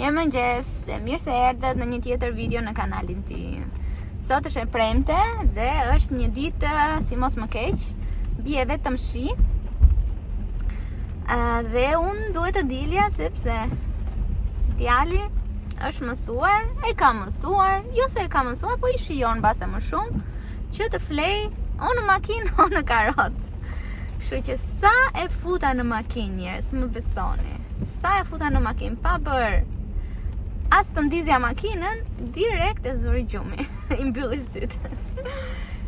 Mirëmëngjes dhe mirë se erdhët në një tjetër video në kanalin tim. Sot është e premte dhe është një ditë eh, si mos më keq, bie vetëm shi. Eh, dhe unë duhet të dilja sepse djali është mësuar, e ka mësuar, jo se e ka mësuar, po i shijon mbase më shumë që të flej o në makinë o në karrocë. Kështu që sa e futa në makinë njerëz, më besoni. Sa e futa në makinë pa bërë as të ndizja makinën, direkt e zuri gjumi. I mbylli sytë.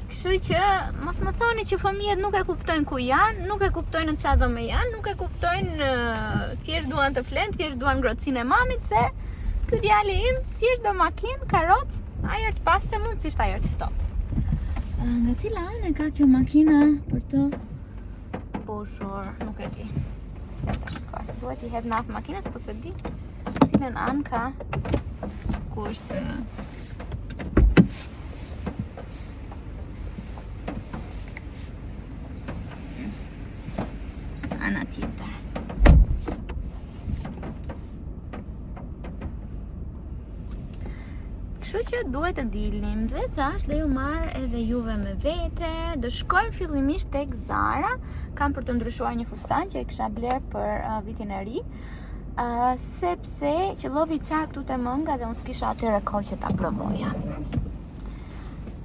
Kështu që mos më thoni që fëmijët nuk e kuptojnë ku janë, nuk e kuptojnë në çfarë dhome janë, nuk e kuptojnë thjesht duan të flenë, thjesht duan ngrohtësinë e mamit se ky djali im thjesht do makinë, karrocë, ajër të pastër, mundësisht ajër të ftohtë. Nga cila anë e ka kjo makina për të mbushur, nuk e di. Shikoj, duhet i hedh naftë makinës, po s'e di cilën anë ka ku është ana tjetër. Kështu që duhet të dilnim dhe thash do ju marr edhe juve me vete. Do shkojmë fillimisht tek Zara. Kam për të ndryshuar një fustan që e kisha bler për uh, vitin e ri. Uh, sepse qëllovi i çarë këtu te mënga dhe unë s'kisha atëherë kohë që ta provoja.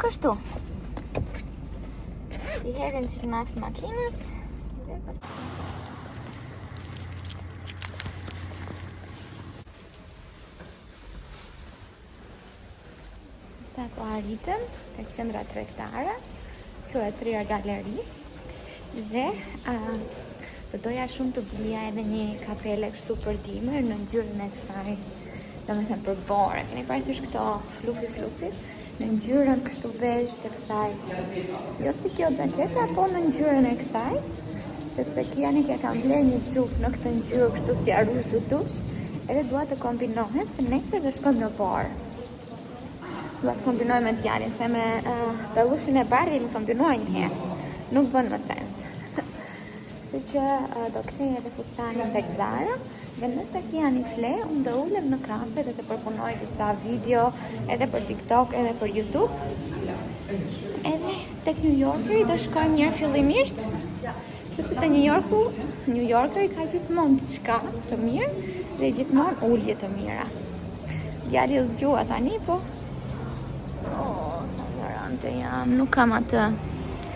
Kështu. T'i hedhim çik naftë makinës dhe pas Sapo arritëm te qendra tregtare, quhet Trier Galeri, dhe uh, do doja shumë të blija edhe një kapele kështu për dimër në ngjyrën e kësaj, domethënë për borë, keni parasysh këto fluffy fluffy, në ngjyrën kështu bezh të kësaj. Jo si kjo xhaketa, po në ngjyrën e kësaj, sepse Kianit ja kam blerë një xhup në këtë ngjyrë kështu si arush dudush, edhe dua të kombinohem se nesër do shkojmë në borë. Dua të kombinoj me djalin, se me uh, pellushin e bardhë jemi kombinuar një herë. Nuk bën më sens. Kështu që uh, do kthej edhe fustanin tek Zara. Dhe nëse Kiani fle, unë do ulem në kafe dhe të përpunoj disa video edhe për TikTok edhe për YouTube. Edhe tek New Yorkeri do shkojmë njëherë fillimisht. Sepse te New Yorku, New Yorkeri ka gjithmonë diçka të mirë dhe gjithmonë ulje të mira. Djali u zgjua tani, po. Oh, sa ignorante jam, nuk kam atë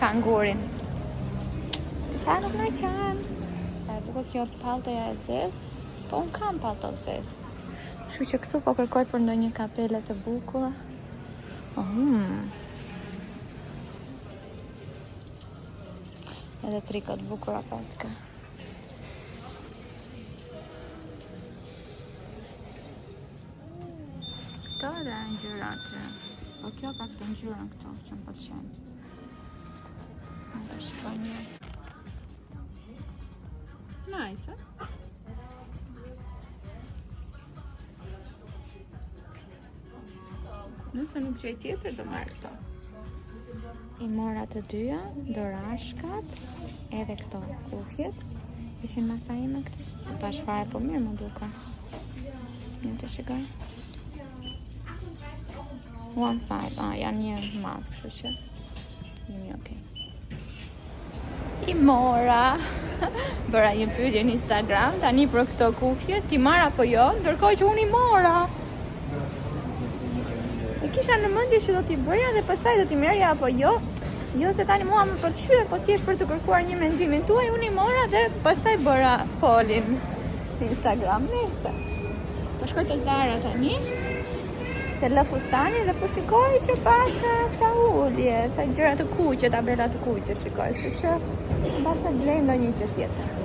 kangurin. Qa nuk na qan? Sa e bukur kjo Palltoja e zezë, po unë kam pallto të zezë. Kështu që këtu po kërkoj për ndonjë kapele të bukur. Oh, hmm. Edhe triko të bukura paska. Këto edhe janë ngjyrat që... Po kjo ka këtë ngjyrën këtu që më pëlqen. Më të shikoj njerëz. Nice, eh? Nëse nuk gjej tjetër, do marr këto. I mora të dyja, dorashkat, edhe këto kufjet. Ishin masa ime këto, se s'i pash fare, po mirë m'u dukën. Një të shikoj. One size, ah, janë një masë, kështu që jemi okej. I mora. Bëra një pyetje në Instagram tani për këto kufje, t'i marr apo jo, ndërkohë që unë i mora. E kisha në mendje që do t'i bëja dhe pastaj do t'i merrja apo jo. Jo se tani mua më pëlqyen, po thjesht për të kërkuar një mendimin tuaj, unë i mora dhe pastaj bëra poll-in në Instagram. Nëse. Po shkoj te Zara tani. Te lë fustanin dhe po shikoj që paska ca ulje, ca gjëra të kuqe, tabela të kuqe shikoj, kështu që mbase blej ndonjë gjë tjetër.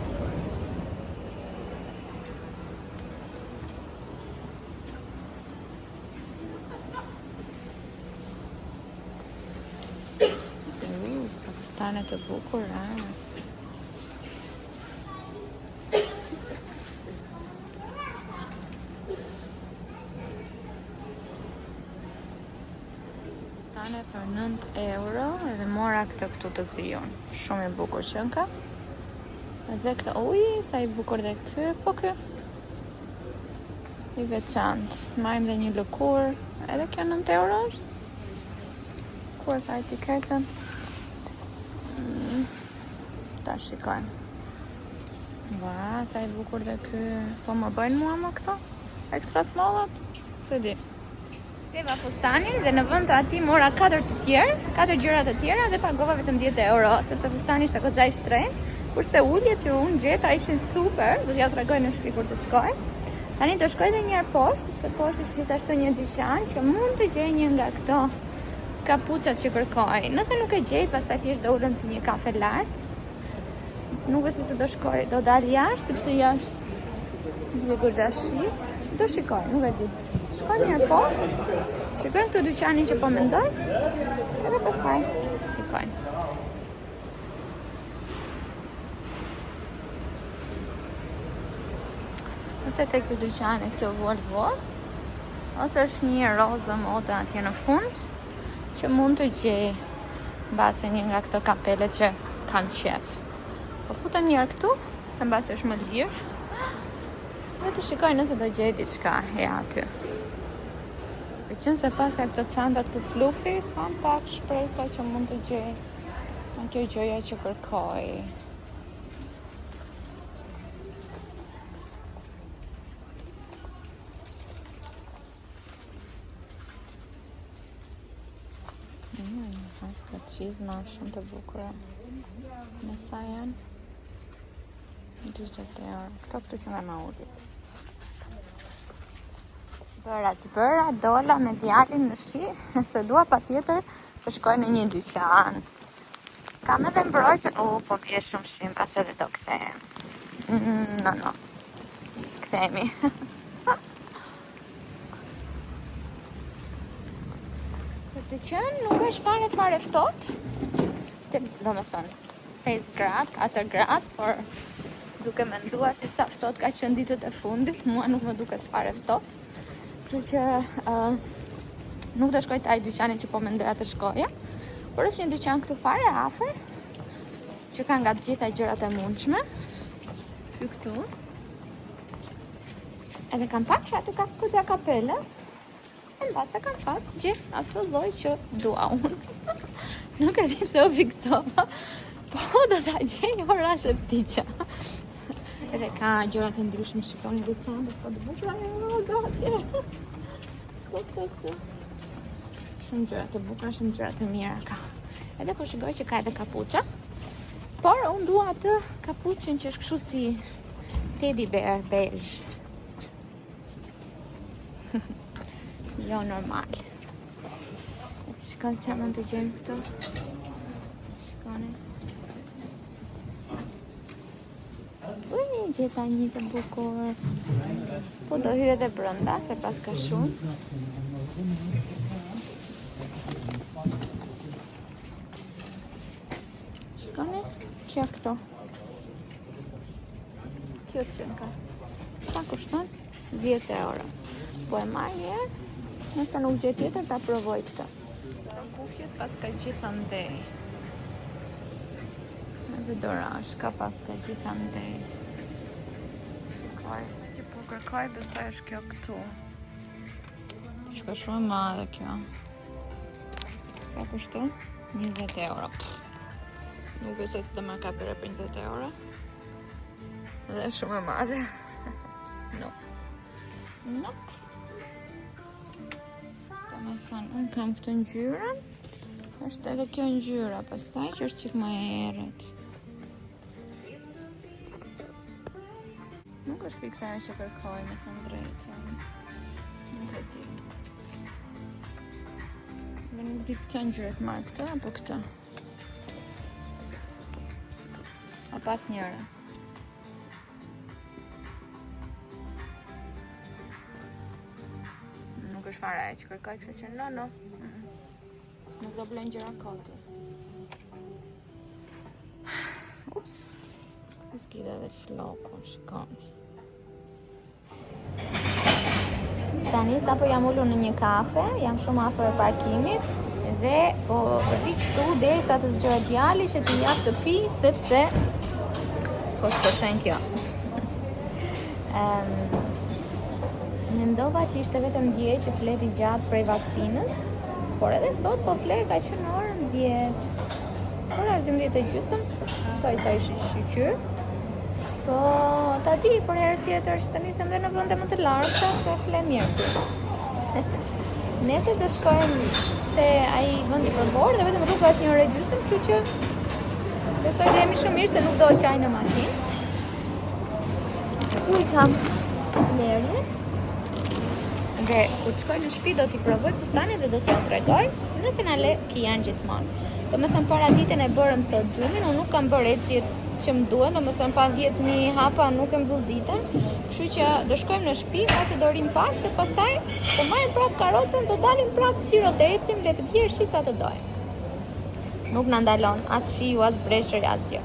Uh, sa fustane të bukura. Fustane për 9 euro edhe mora këtë këtu të ziun. Shumë i bukur qenka. Edhe këtë, uj, sa i bukur dhe ky, po ky. I veçantë. Marrim dhe një lëkurë. Edhe kjo 9 euro është. Ku e ka etiketën? Mm, ta shikojmë. Ua, sa i bukur dhe ky. Po më bëjnë mua më këto? Extra small Se di. Ktheva fustanin dhe në vend të atij mora katër të tjerë, katër gjëra të tjera dhe pagova vetëm 10 euro, sepse fustani ishte goxha i shtrenjtë, kurse uljet që unë gjeta ishin super, do t'jua tregoj në shtëpi kur të shkoj. Tani do shkoj edhe një herë poshtë, sepse poshtë është gjithashtu një dyqan që mund të gjej një nga këto kapuçat që kërkoj. Nëse nuk e gjej, pastaj thjesht do ulem pi një kafe lart. Nuk është se do shkoj, do dal jashtë, sepse jashtë bie goxha shi. Do shikoj, nuk e di. Shkoj një herë poshtë, shikojmë këtë dyqanin që po mendoj, edhe pastaj shikojmë. Ose te ky dyqani këtu Woolworth, ose është një rozë mode atje në fund, që mund të gjej mbase një nga këto kapelet që kam qef. Po futem një herë këtu, se mbase është më lirë. Dhe të shikoj nëse do gjej diçka ja aty. Dhe qenë se paska këto çanta të fluffy, kam pak shpresa që mund të gjej në kjo gjëja që kërkoj. Mm, paska çizma shumë të bukura. Me sa janë? 40 euro. Këto këtu që nga ma ulët. Bëra që bëra, dola me djalin në shi, se dua patjetër të shkoj në një dyqan. Kam edhe mbrojtësen, u, po bie shumë shi, pas edhe do kthehem. Mm, no, no. Kthehemi. Për të qenë, nuk është fare fare ftohtë. Domethënë, 5 gradë, 4 gradë, por duke menduar se sa ftohtë ka qenë ditët e fundit, mua nuk më duket fare ftohtë. Kështu që uh, nuk do shkoj te ai dyqani që po mendoja të shkoja, por është një dyqan këtu fare afër, që ka nga të gjitha gjërat e mundshme. Ky këtu. Edhe kam parë që aty ka këto kapele. E mbase kam fat, gjej atë lloj që dua unë. Nuk e di pse u fiksova. Po do ta gjej ora është vdiqa. Edhe ka gjëra të ndryshme, shikoni dhe çanta sa të bukura e roza atje. Këtu, këtu, këtu. Shumë gjëra të bukura, shumë gjëra të mira ka. Edhe po shikoj që ka edhe kapuça. Por unë dua atë kapuçin që është kështu si Teddy bear bezh. jo normal. Shikojmë ça mund të gjejmë këtu. Shikoni. Uj, gjeta një të bukur. Po do hyj edhe brenda, se paska shumë. Shikoni, kjo këtu. Kjo qenka. Sa kushton? 10 euro. Po e marr një herë, nëse nuk gjej tjetër ta provoj këtë. Këto kufjet paska gjithandej. Edhe dorashka paska gjithandej. Shikoj. Që po kërkoj, besoj është kjo këtu. Shiko shumë e madhe kjo. Sa kushton? 20 euro. Nuk besoj se do marr kapele për 20 euro. Dhe shumë e madhe. No. Nope. Domethënë, unë kam këtë ngjyrën. është edhe kjo ngjyra, pastaj që është çik më e errët. Nuk është fiks ajo që kërkoj, me thënë drejtën. Nuk e di. Dhe nuk di këtë ngjyrë të marr këtë apo këtë. Apo asnjërën. Nuk është fare ajo që kërkoj, kështu që no, no. Nuk do blejmë gjëra koti. Ups. E zgjidha dhe flokun, shikoni. Tani sapo jam ulur në një kafe, jam shumë afër parkimit dhe po rri këtu derisa të zgjohet djali që t'i jap të pi sepse po shpërthen kjo. Ehm um, Mendova që ishte vetëm dje që fleti gjatë prej vaksinës, por edhe sot po fle ka që në orën 10. Ora është 12 e gjysëm, po i të ishi shyqyr. Po, ta di për herës tjetër që të nisem dhe në vende më të largëta se fle mirë. Nesër do shkojmë te ai vendi për borë dhe vetëm rruga është një orë e gjysmë, kështu që besoj të jemi shumë mirë se nuk do të qaj në makinë. Këtu i kam blerjet. Dhe kur të shkoj në shtëpi do t'i provoj fustanet dhe do t'jua tregoj nëse na le Kian gjithmonë. Domethënë paraditen e bërëm sot gjumin, unë nuk kam bërë ecjet që më duhen, domethënë pa 10.000 hapa nuk e mbyll ditën. Kështu që do shkojmë në shtëpi, mbase do rrim pak dhe pastaj do marrim prapë karrocën, do dalim prapë xhiro të ecim, le të bjerë shi sa të dojë. Nuk na ndalon as shiu, as breshëri, asgjë.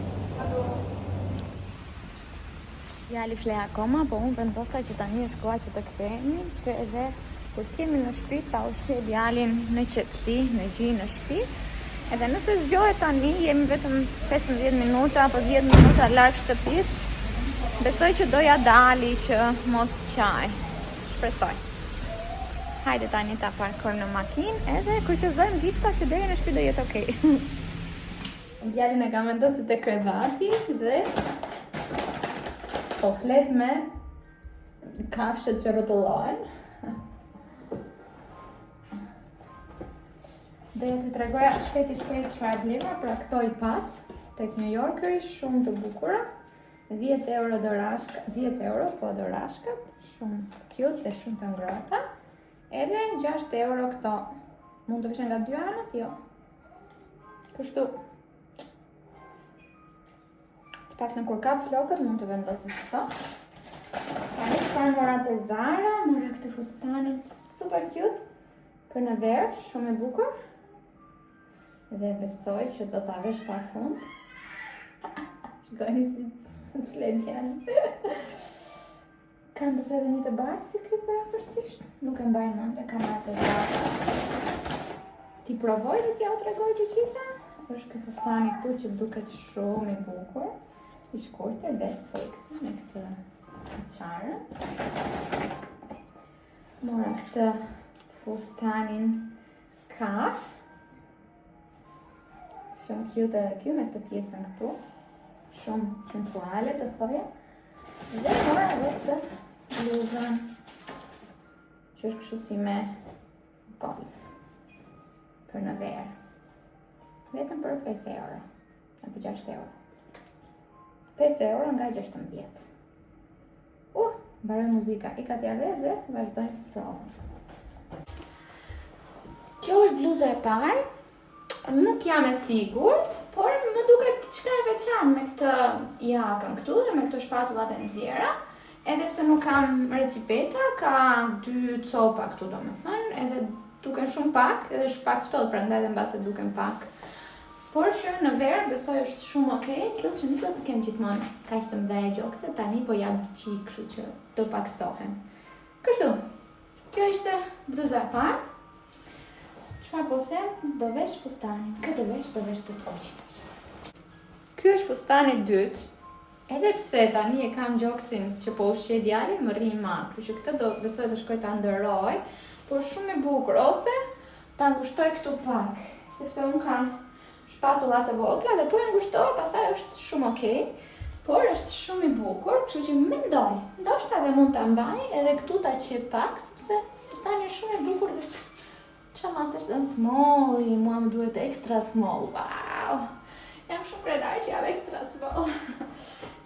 Djali fle akoma, po unë vendosa që tani është koha që të kthehemi, që edhe kur të jemi në shtëpi ta ushqej djalin në qetësi, në gji në shtëpi. Edhe nëse zgjohet tani, jemi vetëm 15 minuta apo 10 minuta larg shtëpisë, besoj që do ja dali që mos të qaj. Shpresoj. Hajde tani ta parkojmë në makinë edhe kryqëzojmë gishtat që deri në shtëpi do jetë okay. Djalin e kam vendosur te krevati dhe po flet me kafshët që rrotullohen. Doja t'ju tregoja shpejt e shpejt çfarë bleva, pra këto i patë tek New Yorkeri, shumë të bukura. 10 euro dorashka, 10 euro po dorashkat, shumë cute dhe shumë të ngrohta. Edhe 6 euro këto. Mund të vishen nga dy anët? Jo. Kështu. Të paktën kur kap flokët mund të vendosësh këto. Tani çfarë mora te Zara, mora këtë fustanin super cute për në verë, shumë e bukur. Dhe besoj që do ta vesh pa fund. Shikoni si fle djali. Kam besoj edhe një të bardhë si ky përafërsisht. Nuk e mbaj mend, e kam marrë te Zara. T'i provoj dhe t'jua tregoj të gjitha. Është ky fustani këtu që duket shumë i bukur. I shkurtër dhe seksi me këtë çarën. Mora këtë fustanin kaf. Shumë cute edhe ky me këtë pjesën këtu. Shumë sensuale të thoja. Dhe mora edhe këtë bluzën që është kështu si me golf për në verë. Vetëm për 5 euro, apo 6 euro. 5 euro nga 16. Uh, mbaroi muzika, ika t'ja dhe dhe vazhdojmë provën. Kjo është bluza e parë, Nuk jam e sigurt, por më duket diçka e veçantë me këtë jakën këtu dhe me këto shpatullat e nxjerra. Edhe pse nuk kam reçipeta, ka dy copa këtu domethënë, edhe duken shumë pak, edhe është pak ftohtë, prandaj edhe mbase duken pak. Por që në verë besoj është shumë okay, plus që nuk do të kem gjithmonë kaq të mëdha gjokse, tani po jap gji, kështu që do paksohen. Kështu. Kjo ishte bluza e parë. Çfarë po them, do vesh fustanin. Kë do vesh, do vesh të kuqin tash. Ky është fustani i dytë. Edhe pse tani e kam gjoksin që po ushqej djalin, më rri i madh. Kështu që këtë do besoj të shkoj ta ndërroj, por shumë i bukur ose ta ngushtoj këtu pak, sepse unë kam shpatulla të vogla dhe po e ngushtova, pastaj është shumë okay. Por është shumë i bukur, kështu që mendoj, ndoshta edhe mund ta mbaj edhe këtu ta qep pak, sepse fustani është shumë i bukur dhe ça mase është në small, mua më duhet extra small, wow! Jam shumë krenare që jam extra small.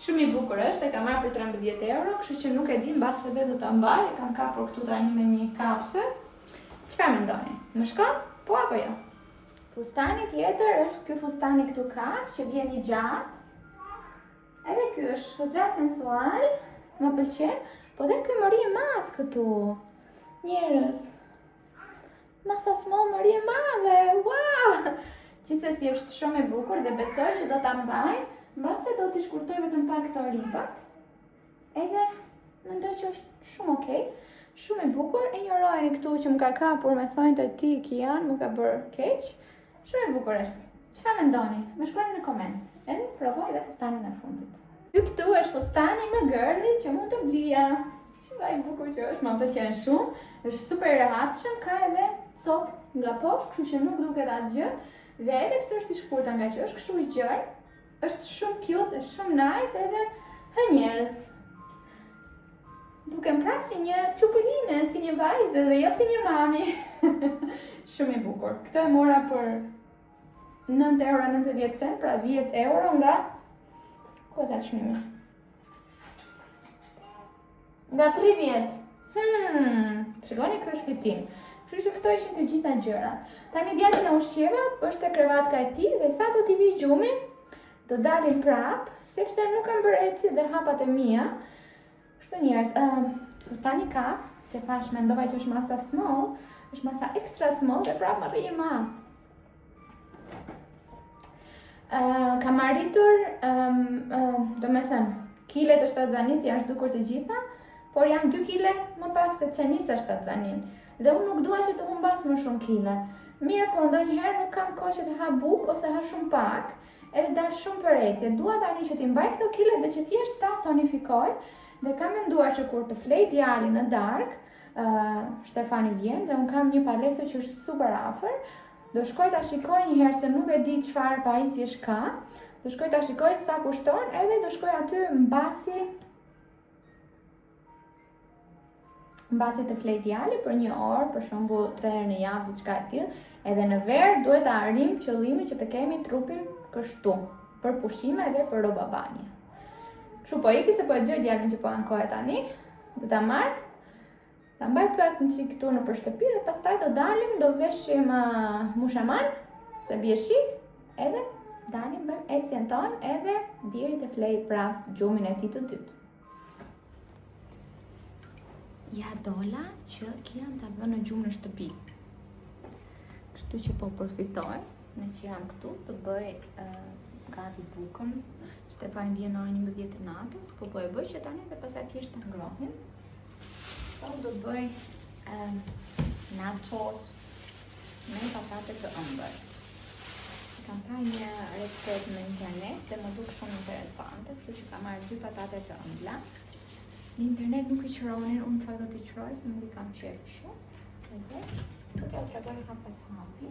shumë i bukur është, e kam marrë për 13 euro, kështu që nuk e di mbase edhe do ta mbaj, e kam kapur këtu tani me një kapse. Çfarë mendoni? Më shkon? Po apo jo? Fustani tjetër është ky fustani këtu kaf që vjen i gjatë. Edhe ky është goxha sensual, më pëlqen, po dhe ky më rri i madh këtu. Njerëz. Masa small më rri e madhe. Wow! Gjithsesi është shumë e bukur dhe besoj që do ta mbaj, mbase do t'i shkurtoj vetëm pak këto rripat. Edhe mendoj që është shumë okay, shumë e bukur. Injorojeni këtu që më ka kapur me thonjtë e tij Kian, më ka bërë keq. Shumë e bukur është. Çfarë mendoni? Më shkruani në koment. Edhe provoj edhe fustanin e fundit. Ky këtu është fustani më girly që mund të blija. Sa i bukur që është, më pëlqen shumë. Është super i rehatshëm, ka edhe copë nga poshtë, kështu që nuk duket asgjë. Dhe edhe pse është i shkurtër nga që është kështu i gjerë, është shumë cute, është shumë nice edhe hë njerëz. Dukem prapë si një çupuline, si një vajzë dhe jo si një mami. shumë i bukur. Këtë e mora për 9 euro 90 cent, pra 10 euro nga ku e ka çmimi? Nga 30. Hmm, shikoni ky është fitim. Kështu që këto ishin të gjitha gjërat. Tani djalin e ushqeva, është te krevatka e tij dhe sapo t'i vijë gjumi, do dalim prap, sepse nuk kam bërë ecje dhe hapat e mia. Kështu njerëz, ë, uh, fustani kaf, që thash mendova që është masa small, është masa extra small dhe prap më rri i madh. Uh, kam arritur, um, uh, domethënë, kilet e shtatzanisë janë zhdukur të gjitha, por jam 2 kile më pak se që nisa shtatzaninë. Dhe unë nuk dua që të humbas më shumë kile. Mirë, po ndonjëherë nuk kam kohë që të ha bukë ose ha shumë pak, edhe dal shumë për ecje. Dua tani që t'i mbaj këto kile dhe që thjesht ta tonifikoj. Dhe kam menduar që kur të flej djali në darkë, uh, Stefani vjen dhe unë kam një palestër që është super afër, Do shkoj ta shikoj një herë se nuk e di çfarë pajisjesh ka. Do shkoj ta shikoj sa kushton edhe do shkoj aty mbasi mbasi të flej djali për një orë, për shembull 3 herë në javë diçka e tillë, edhe në verë duhet të arrijmë qëllimin që të kemi trupin kështu, për pushime dhe për rroba banje. Kështu po iki se po e dëgjoj djalin që po ankohet tani, do ta marr Ta mbaj plot një çik këtu nëpër shtëpi dhe pastaj do dalim, do veshim uh, mushaman, se bie shi, edhe dalim bëjmë ecjen tonë edhe biri të flej prap gjumin e tij të dytë. Ja dola që Kian ta vë në gjumë në shtëpi. Kështu që po përfitoj, meqë jam këtu, të bëj uh, gati bukën. Stefani vjen në orën 11 të natës, po po e bëj që tani dhe pastaj thjesht ta ngrohim. Sot do bëj um, nachos me patate të ëmbël. Kam parë një recetë në internet dhe m'u duk shumë interesante, kështu që kam marrë dy patate të ëmbla. Në internet nuk i qëronin, unë në fakt do t'i qëroj se nuk i kam qejf kështu. Edhe do t'jua tregoj hap pas hapi.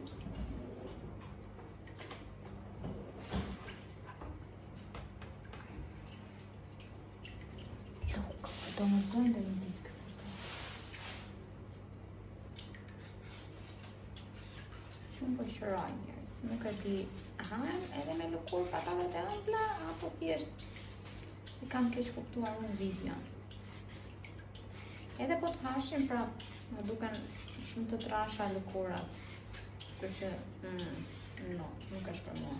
Luk, do më zënë dhe një ditë ky për zënë. Shumë po qëroj njerëz, nuk e di hahen edhe me lëkurë patatet e ëmbla, apo thjesht e kam keqkuptuar unë videon. Edhe po të hashin, pra, më duken shumë të trasha lëkurat. Kështu që, mm, no, nuk është për mua.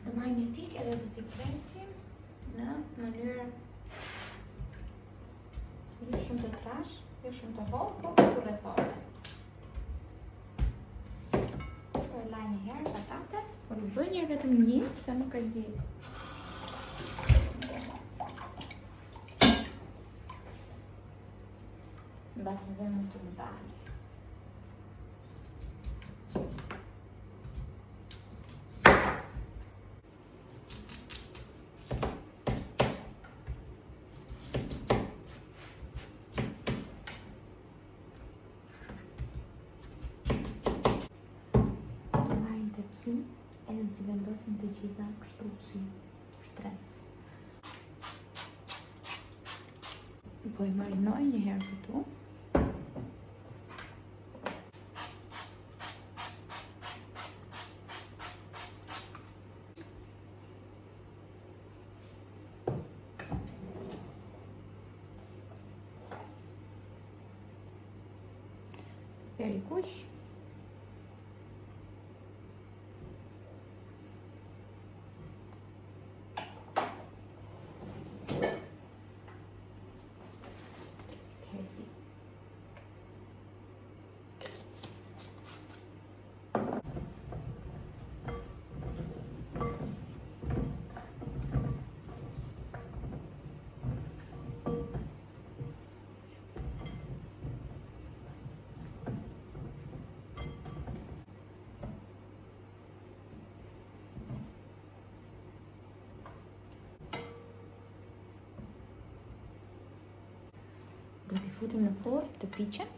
Do marrim një thikë edhe do t'i presim në mënyrë jo shumë të trash, jo shumë të hollë, po kështu rrethore. Po e laj një herë patate, po e bëj një vetëm një, se nuk e di. Mbase dhe mund të më dalë. Do marrim tepsin edhe t'i vendosim të gjitha kështu si shtresë. Po i marinoj një herë këtu. Piper i kuq. Perzi. Do t'i futim në furrë të piqen.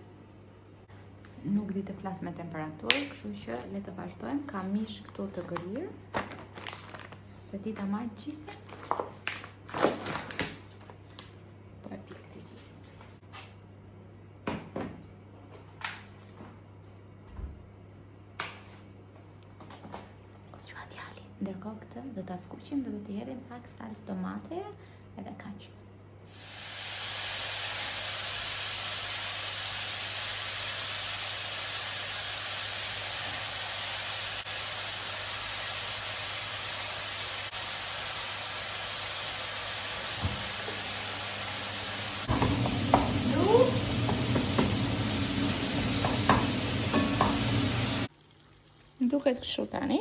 Nuk di të flas me temperaturë, kështu që le të vazhdojmë. Ka mish këtu të grirë. S'e di ta marr gjithë. Po e pjek të gjithë. O zgjua djali. Ndërkohë këtë do ta skuqim dhe do t'i hedhim pak salcë domateje edhe kaq. Duket kështu tani.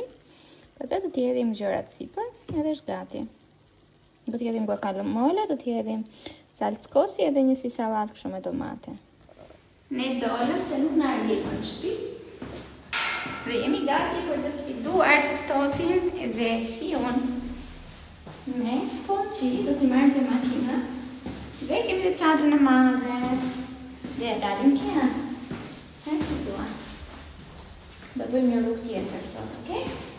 Pastaj do t'i hedhim gjërat sipër, edhe është gati. Do t'i hedhim guacamole, do t'i hedhim salcë kosi edhe një si sallatë kështu me domate. Ne dolëm se nuk na rri në shtëpi. Dhe jemi gati për të sfiduar të ftohtin dhe shiun. Me poncho do t'i marrim te makina. Dhe kemi dhe çadrën e madhe. Dhe e dalim kja. E si thua. Do bëjmë një rrugë tjetër sot, okej? Okay?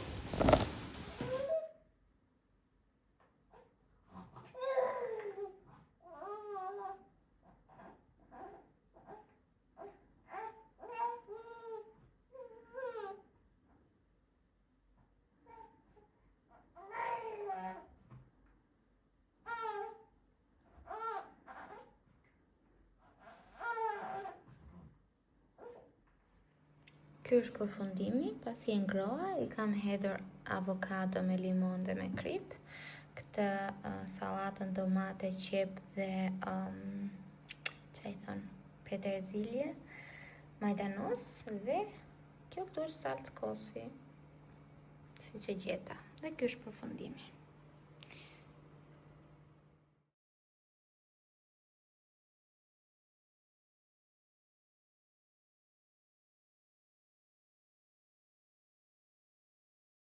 Ky është përfundimi, pasi e ngroha, i kam hedhur avokado me limon dhe me kripë, këtë uh, sallatën domate, qepë dhe um, ça i thonë, peterzilje, majdanoz dhe kjo këtu është salcë kosi, siç e gjeta. Dhe ky është përfundimi.